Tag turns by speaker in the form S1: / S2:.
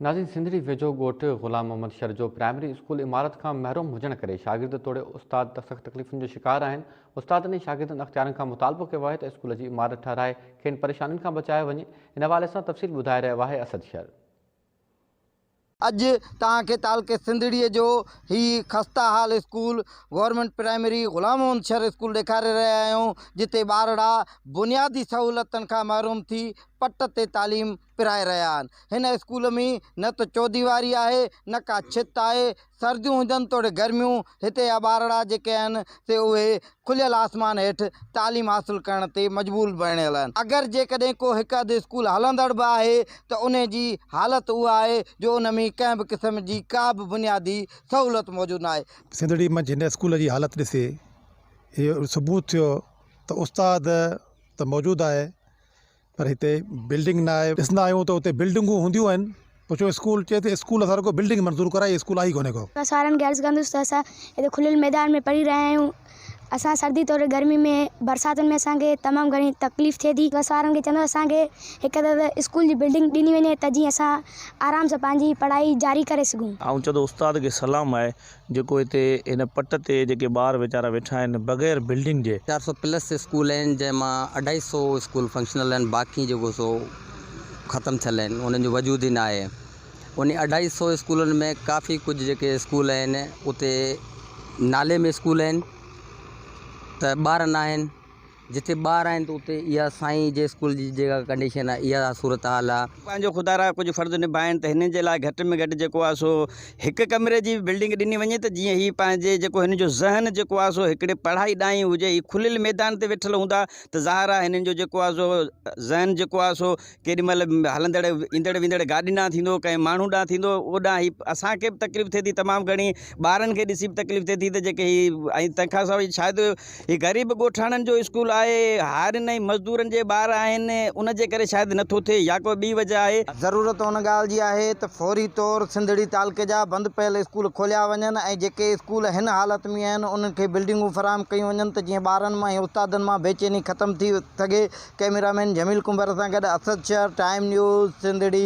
S1: ناظرين سنڌڙي ويجهو ڳوٺ غلام محمد شر جو پرائمري اسڪول عمارت کان محروم هجڻ ڪري شاگرد توڙي استاد سخت تڪليفن جو شڪار آهن استادن ۽ شاگردن اختيارين کان مطالبو ڪيو آهي ته اسڪول جي عمارت ٺهرائي کين پريشانين کان بچايو وڃي ان حوالي سان تفصيل ٻڌائي رهيو آهي اسد شر.
S2: اڄ توهان کي تعلقي سنڌڙيء جو هي خسته حال school government primary Ghulam Muhammad Shar school ڏيکاري رهيا آهيون جتي ٻارڙا بنيادي سهولتن کان محروم ٿي پٽ تي تعليم پرائي رهيا آهن. هن اسڪول ۾ نه ته چوديواري آهي نه ڪا ڇت آهي. سرديون هجن توڙي گرميون هتي جا ٻارڙا جيڪي آهن سي اهي کليل آسمان هيٺ تعليم حاصل ڪرڻ تي مجبور بڻيل آهن. اگر جيڪڏهن ڪو هڪ اڌ اسڪول هلندڙ به آهي ته انهي جي حالت اها آهي جو ان ۾ ڪنهن به قسم جي ڪا به بنيادي سهولت موجود ناهي.
S3: سنڌڙي منجهه هن اسڪول جي حالت ڏسي اهو ثبوت ٿيو ته استاد ته موجود آهي پر هتي بلڊنگ نه آهي ڏسندا آهيون ته اتي بلڊنگون هونديون آهن پڇو اسڪول چئي ته اسڪول اسان رڳو بلڊنگ منظور ڪرائي اسڪول آهي ئي ڪونهي ڪو.
S4: بس وارن کي عرض ڪندس ته اسان هتي کليل ميدان ۾ پڙهي رهيا آهيون اسان سردي توڙي گرمي ۾ برساتن ۾ اسان کي تمام گهڻي تڪليف ٿئي ٿي بس وارن کي چوندس اسان کي هڪ ته اسڪول جي بلڊنگ ڏني وڃي ته جيئن اسان آرام سان پنهنجي پڙهائي جاري ڪري سگهون.
S5: آئون چوندو استاد کي سلام آهي جيڪو هتي هن پٽ تي جيڪي ٻار ويچارا ويٺا آهن بغير بلڊنگ جي.
S6: 400 پلس اسڪول آهن جنهن مان اڍائي سو اسڪول فنڪشنل آهن باقي جيڪو سو ختم ٿيل آهن انهن جو وجود ئي ناهي انهي اڍائي سو اسڪولن ۾ ڪافي ڪجهه جيڪي اسڪول آهن اتي نالي ۾ اسڪول آهن ته ٻار ناهن جتي ٻار آهن ته اتي اها سائين جي اسڪول جي جيڪا ڪنڊيشن آهي اها صورتحال آهي.
S7: پنهنجو خدا را ڪجهه فرض نڀائين ته هنن جي لاء گهٽ ۾ گهٽ جيڪو آهي سو هڪ ڪمري جي به بلڊنگ ڏني وڃي ته جيئن هي پنهنجي جيڪو هن جو ذهن جيڪو آهي سو هڪڙي پڙهائي ڏانهن ئي هجي هي کليل ميدان تي ويٺل هوندا ته ظاهر آهي هنن جو جيڪو آهي سو ذهن جيڪو آهي سو ڪيڏي مهل هلندڙ ايندڙ ويندڙ گاڏين ڏانهن ٿيندو ڪنهن ماڻهو ڏانهن ٿيندو اوڏانهن هي اسان کي به تڪليف ٿئي ٿي تمام گهڻي ٻارن کي ڏسي به تڪليف ٿئي ٿي ته جيڪي هي ۽ تنهن کان سواء شايد هي غريب ڳوٺاڻن جو اسڪول آهي، هارين ۽ مزدورن جي ٻار آهن، ان جي ڪري شايد نه ٿو ٿئي يا ڪو ٻي وجه آهي.
S2: ضرورت ان ڳالهه جي آهي ته فوري طور سنڌڙي تعلقي جا بند پيل اسڪول کوليا وڃن ۽ جيڪي اسڪول هن حالت ۾ آهن انهن کي بلڊنگون فراهم ڪيون وڃن ته جيئن ٻارن مان ۽ استادن مان بيچيني ختم ٿي سگهي. ڪئميرا مين جميل ڪنڀر سان گڏ اسد شر، ٽائيم نيوز، سنڌڙي.